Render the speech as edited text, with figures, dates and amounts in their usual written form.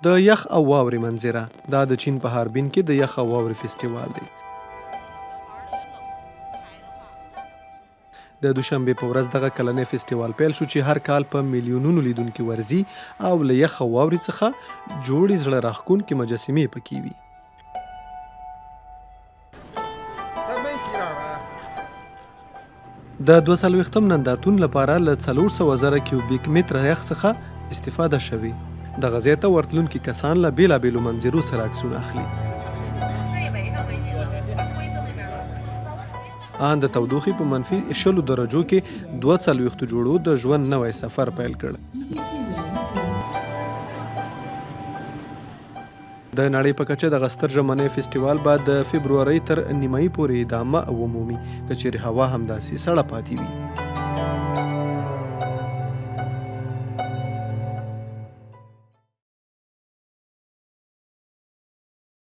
د یخ او واورې منظره، دا د چین په هاربین کې د یخ او واورې فیسټیوال دی. د دوشنبې په ورځ دغه کلنی فیسټیوال پیل شو چې هر کال په میلیونونو لیدونکي ورځي او له یخ او واورې څخه جوړې زړه راښکونکې مجسمې پکې وي. د 42م نندارتون لپاره له 400 زره کیوبیک متره یخ څخه استفاده شوې. دغه ځای ته ورتلونکي کسان له بېلابېلو منظرو سره عکسونه اخلي. آن د تودوخې په منفي شلو درجو کې 42 جوړو د ژوند نوی سفر پیل کړ. د نړۍ په کچه دغه ستر ژمنی فیسټیوال به د فبرورۍ تر نیمایي پورې ادامه ومومي، که چیرې هوا همداسې سړه پاتې وي.